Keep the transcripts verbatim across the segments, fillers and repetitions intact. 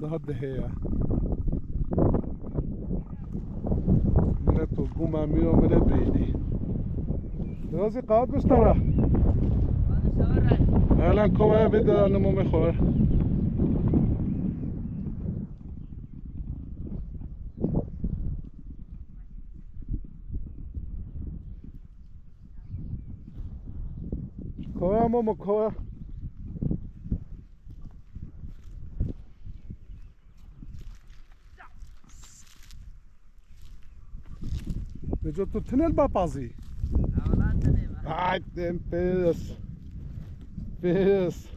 Daha dehê ye. Mine tu guma mîyo mine bînî. Birazî qat biştara. Helen kovaya vê de nimomê xwe. Kovaya momo kovaya. Beco tu tine li bapazî. Ay, dem pis. Pis.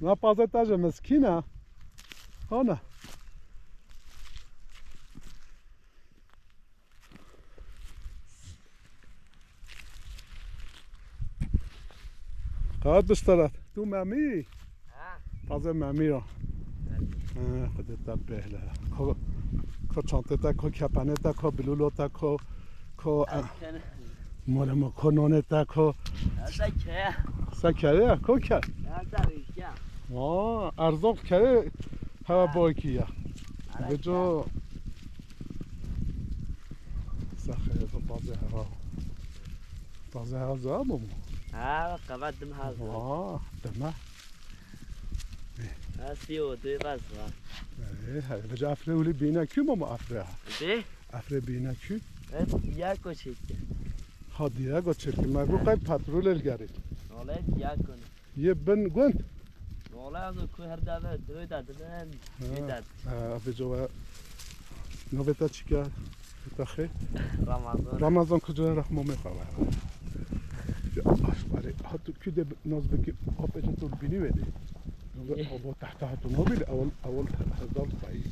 Na pazeta je meskîna. Hona. Qat biştara. Tu memî? Ha. Taze memî ya. Evet. Ha, xwedê te bêhle. Ko, ko çantê te, ko kepenê te, ko bilûlo te, ko, ko, eh, mole mo, ko nonê te, ko. Hata ke. Sa kere ya, ko ke. Hata ke. Aa, erzaq kere hava boykî ya. Ara Beco. Saxê, to taze hava. Taze hava zava bû mu? Ha, qevat dim hava zava. Vaa, deme. Ha, sî û du vaz va. Ee, he, vece afre wili bîne kü mu mu afre ha? De? Afre bîne kü? Evet, ya koçek. Ha, diye koçek. Ma gu qay patrol el gari. Olay ya konu. Yê bin gund? Wala ez ku her dave, dve da diven, Ha, bir da. Ha, abi cova. Navê te çi ke? Te xê? Ramazan. Ramazan kucağına rahmome xala. Ya aşk bari. Hatu küde naz beki apece tur bini vedi. Navê abo tahta hatu nobil awal awal hazal sayı.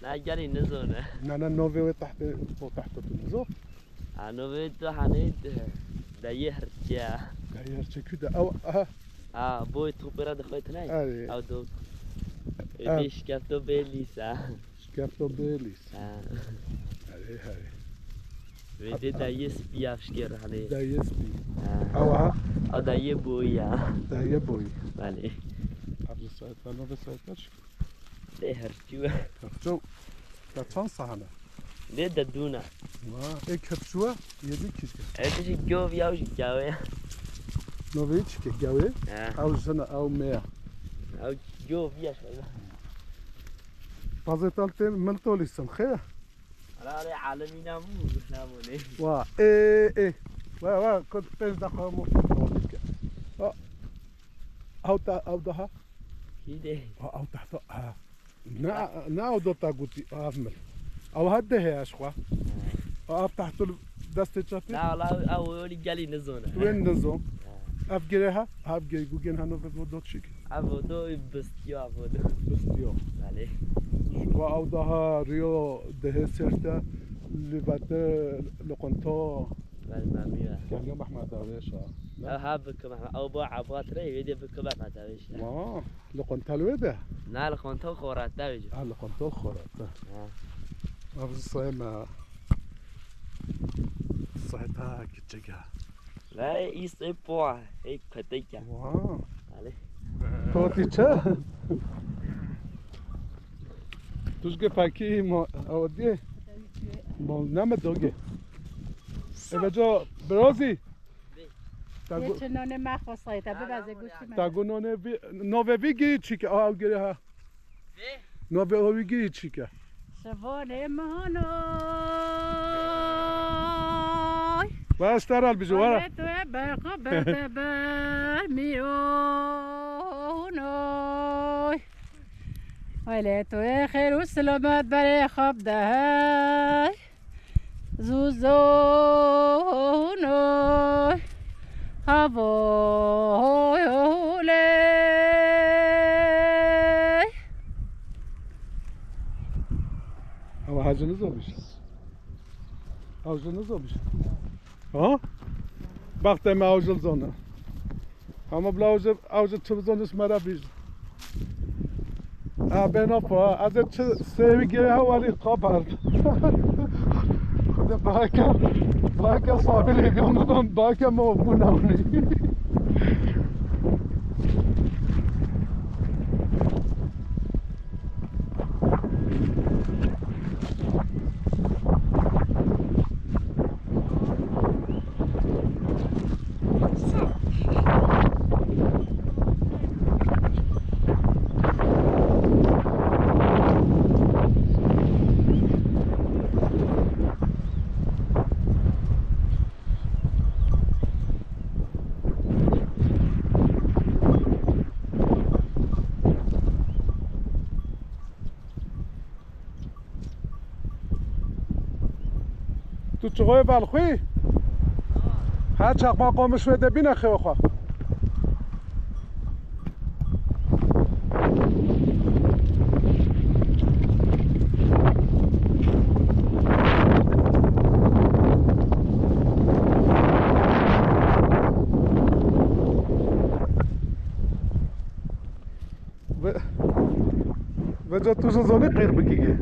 Na gari ne zone. Na na navê ve tahta o tahta tu nizo. Ano ve tu hanê de ye herçe. De ye herçe küde. Aw aha. Ha, boy topera de xwet ne? Erê. Aw do. Ev. Êdî şikefto bêlîs ha. Şikefto bêlîs. Ha. Erê, erê. Vê dê dayê spî ya fişkê rihane. Dayê spî. Ha. Awa. A dayê boyî ya. Dayê boyî. Belê. Abdülsaid, ben o Said kaç? Dê herçû. Herçû. Ya çand sahane? Dê de dûna. Wa, ê kepçû e, yê dî kîşke. Ev jî gov ya, jî gawê. Novê çike gawê? He. Ew jina, ew meya. Ew gov ya şöyle. Pazetal tên min tolî sin, xê? Ala alê alemî namû, namû ne. Wa, ê, ê. Wa, wa, kod pênc deqa mû. Wa, dike. Ha. Ew ta, ew daha. Kî de? Ha, ew tahta, ha. Na, na ew dota gotî, av min. Ew hat de heye ji xwe. Ha. Ew tahtul destê çapê. Na, wala, ew, ew, ew gelî nizone. Tu wê nizon. Ha. Ev girê ha, ev girê gugên hano ve vodo çik. Ev vodo bistiyo, ev vodo. Bistiyo. Belê. Ji xwe ew daha riyo dehê serte, li vete loqonto. Belê, memnun ya. Kenya Mehmet Daweş ha. Ew ha bikim, ew bo ebat re, wê de bikim, ebat Daweş. Ma. Li Qontel wê de? Na, li Qontel xorata wê. Ha, li Qontel xorata. Ha. Ev zî sayê me. Saheta kiçika. La, îsê poa, ê koteka. Wa. Alê. Kotî çi? Tuzge pakî mo, ew diye. Mo, neme doge. Eve co, Birazî. Te Yê gu-, çi nonê me xwesayê, te bibeze goştê me. Te gu nonê vî, navê vî girî çi ke? Ew girê ha. Vê? Navê ew vî girî çi ke? Şivanê min hanoy. Were ji te re dibêje, were. Wele tu yê berxwe berde ber mîronoy. Wele tu yê xêr û silamet berê xwe bide hey. Zûzûnû havoyê. Ew haciniz olmuş. Avcınız olmuş. Ha? Bak deme avcıl zonu. Ama bila avcı, avcı çılzon ismara bir. Ha, ben o pa, az çı sevi gire havari kapar. Hadi baka, baka sabile gönlünden baka mı bu namni? Tu çixoyê velxwî? Ha, çaqma qomiş wê de bîne xêwe xwe. Ve, veca tu jî zanî qîr bikî.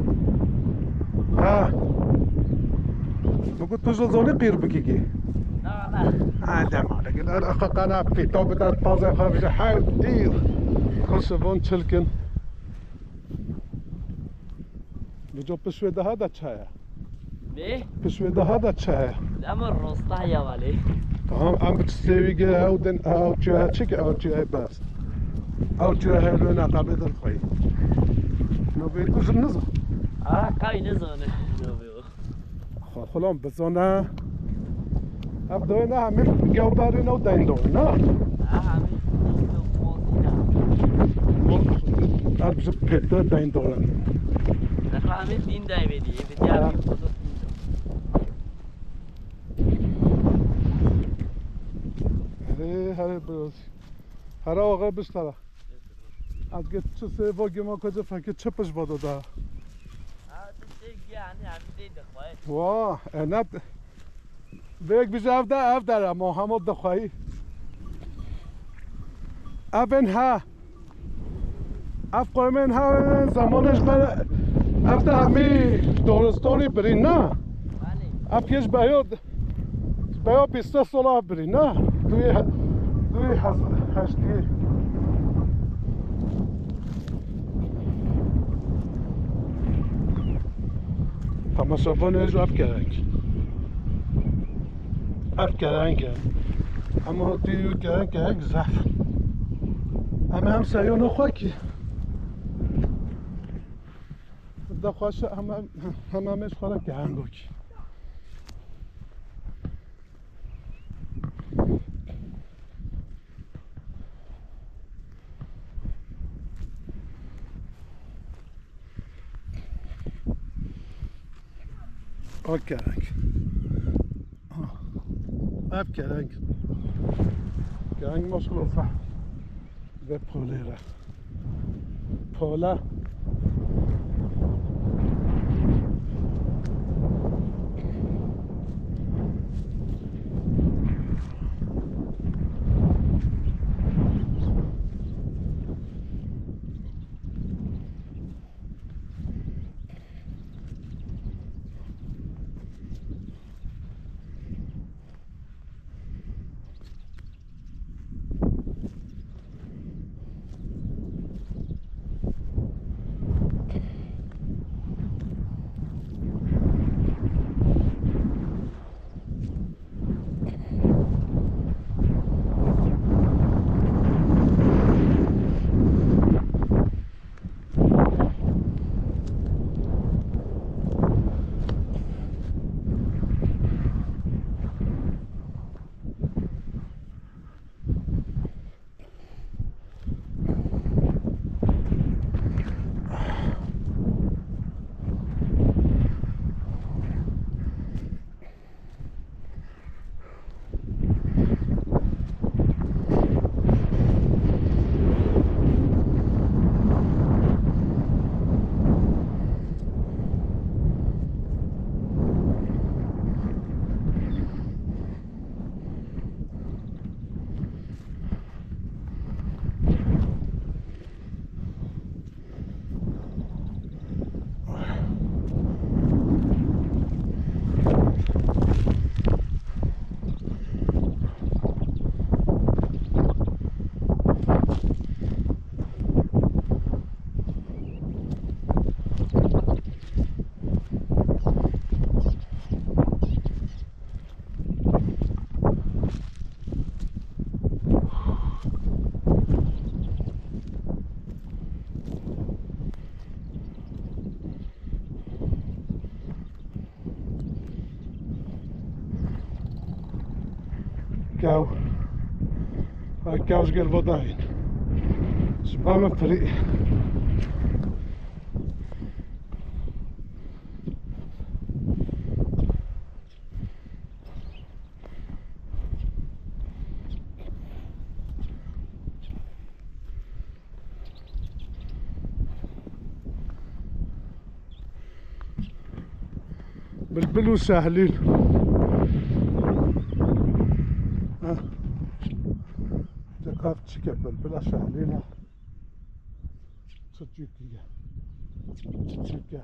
Ha. Min got tu jî zanî qîr bikî. Na, na. Ha, dema. Lekin er aqa qana pîta bida taze xwe bije. Ha, dîr. Xweş van çilkin. Veca pişt wê daha da çaya. Ne? Pişt wê daha da çaya. Ama rosta ya vale. Tamam, em bi sêwî ge ew din, ew çiya çik, ew çiya bas. Ew çiya helwena qabê din xwey. No be kuzum nizo. Ah, kay ne zane. No be o. Xwe xulam bizana. Ev doyê ne hemî gewbarî ne û deyn doyê ne? Ha, hemî doyê ne. Ev ji pête deyn doyê. Ev hemî din deyn vêdî. Ev diya bir foto din doyê. Hey, hey, bro. Hera oğe biştara. Ez get çi sê va gema koca fekê çi piş vado da. Ha, tu tê giyanî hemî dê dixwayê. Wa, e, ne, vêk bije ev de, ev de re, ma hemo dixwayî. Evên ha. Ev qoymên ha, zamanê ji ber, ev de hemî doristanî birîn, na? Belê. Ev pêş beyo, beyo bîst sola birî, na? Duyê, duyê hez-, heştiyê. Temaşevanê ji ev kerek. Ev kereng e. Ama tu kereng kereng zehf. Em hem seyona xwe ki. Da xweş hem, hem, hem xwe re kerengo ki. O kereng. Ev kereng. Kereng maşallah. Ve polê re. Pola. Kew. Ay, kew ji gel vedayîn. Ji ba min firî. Bilbil û şehlîl. Heh. Te kav çike bilbila şehlîl ha. Çi çûkî ye. Çi çûk e.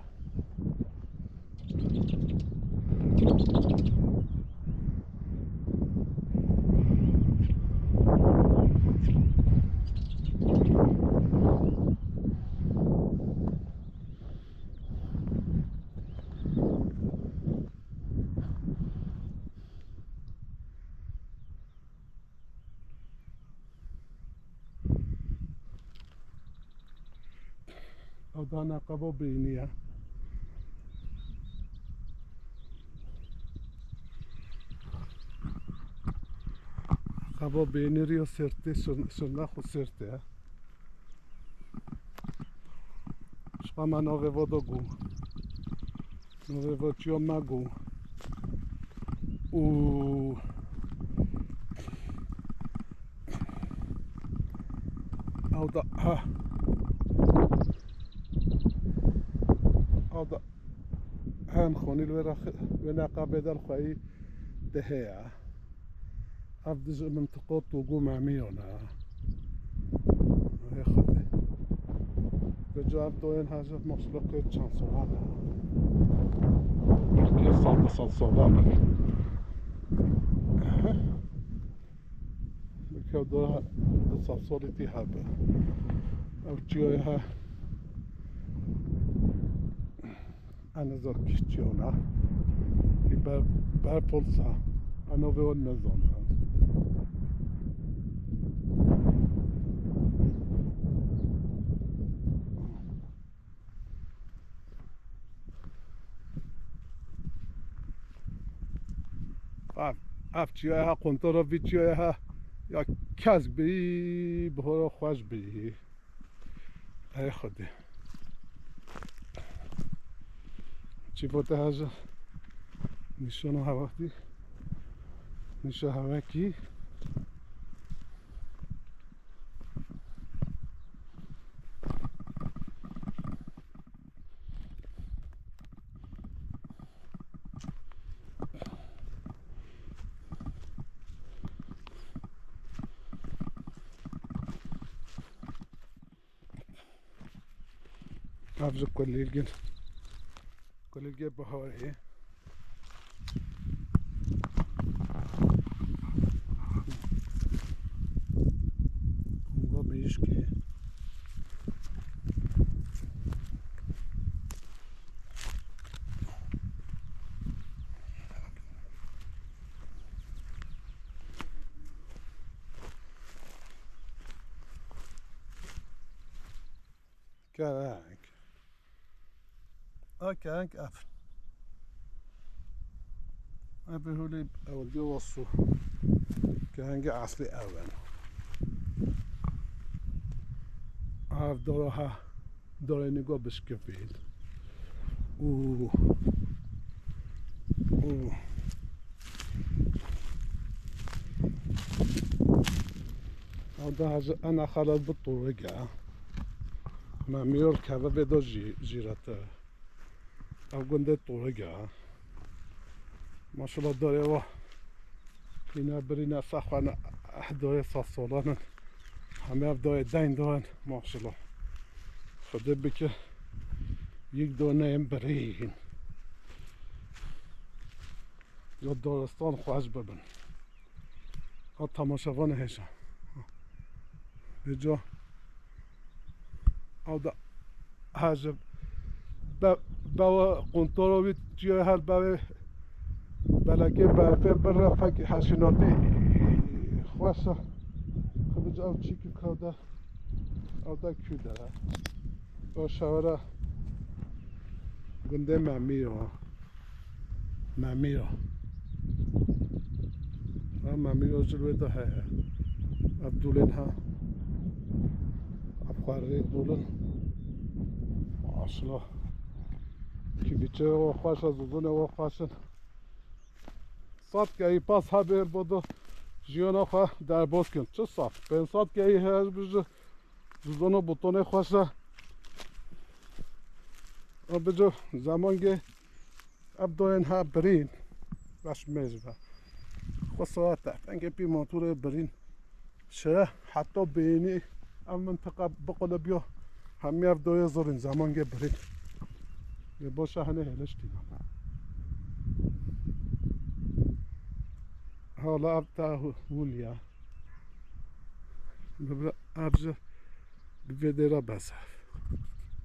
Ew dana qebo bênî ye. Qebo bênî riyo sêrtê, şir-, şirna xwe sêrtê ye. Şiqa me navê vo do gû. Navê vo çiyo me gû. Û ew da, ha. Ew da hem xonî li wê ra xi-, wê neqabê der xweyî dihê ye. Ev dij mintiqo tûgû memîyon e. Ê Xwedê. Bi cevap doyên hajat maşallah kê çend solan e. Belkî sed, sed solan e. Belkî ew dora du sed solî tî hebe. Ev çiyoyê he. Ene zor kiştiyona. Ber, ber polsa. Ano ve on ne zona. Ev, ev çiyoya ha, kontoro vî çiyoya ha. Ya kes bî, bihoro xweş bî. Ey Xwedê. Çî bote haja. Nîşana hewakî. Nîşa hewakî. Ev ji kulîlgin. Kulîlgê biharê. Konga meyişkê. Kereng. A kereng ev. Ev hûlî ewilgê wasû. Kerengê eslî ew in. Ev dora ha. Dorê nîgo bişkivîn. Û, û. Ew daha ji ena xelal bi torige. Me mîyor keve vê do jî, jîrete. Ev gundê torige. Maşallah dorê wa. Îna birîna saxwana doyê sed solan in. Hemê ev doyê deyn doyên maşallah. Xwedê bike yek do neyên birîn. Ya daristan xweş bibin. Ha temaşevanê hêşa. Vêca ew da hejib. Be-, bewa quntoro wî çiyo her bewê belekê berfê birre fekî heşînatî xweş e. Xwedê ew çîkî kewde, ew da kû de. O şewere gundê Memî yo. Memî yo. Ha, Memî yo jil wê de heye. Ev dûlên ha. Ev xwarê dûlin. Maşallah. Kîviçe wa xweş e, zûzûnê wa xweş in. Sed keyî pas hebê bo do jiyana xwe derbas kin. Çi sed? Pênc sed keyî heye, ez bijî zûzûna botonê xweş e. Ev bijî zemangê Ev doyên ha birîn. Baş mêj ve. Xwe saete. Engê pî motorê birîn. Şe heta bênî ev mintiqa biqulibîyo. Hemî ev doyê zirîn, zemangê birîn. Lê boşa hene hêliş tîna. Hala ev ta hû-, hûl ya. Bi-, bi-, ev ji bi vê dêra bes e.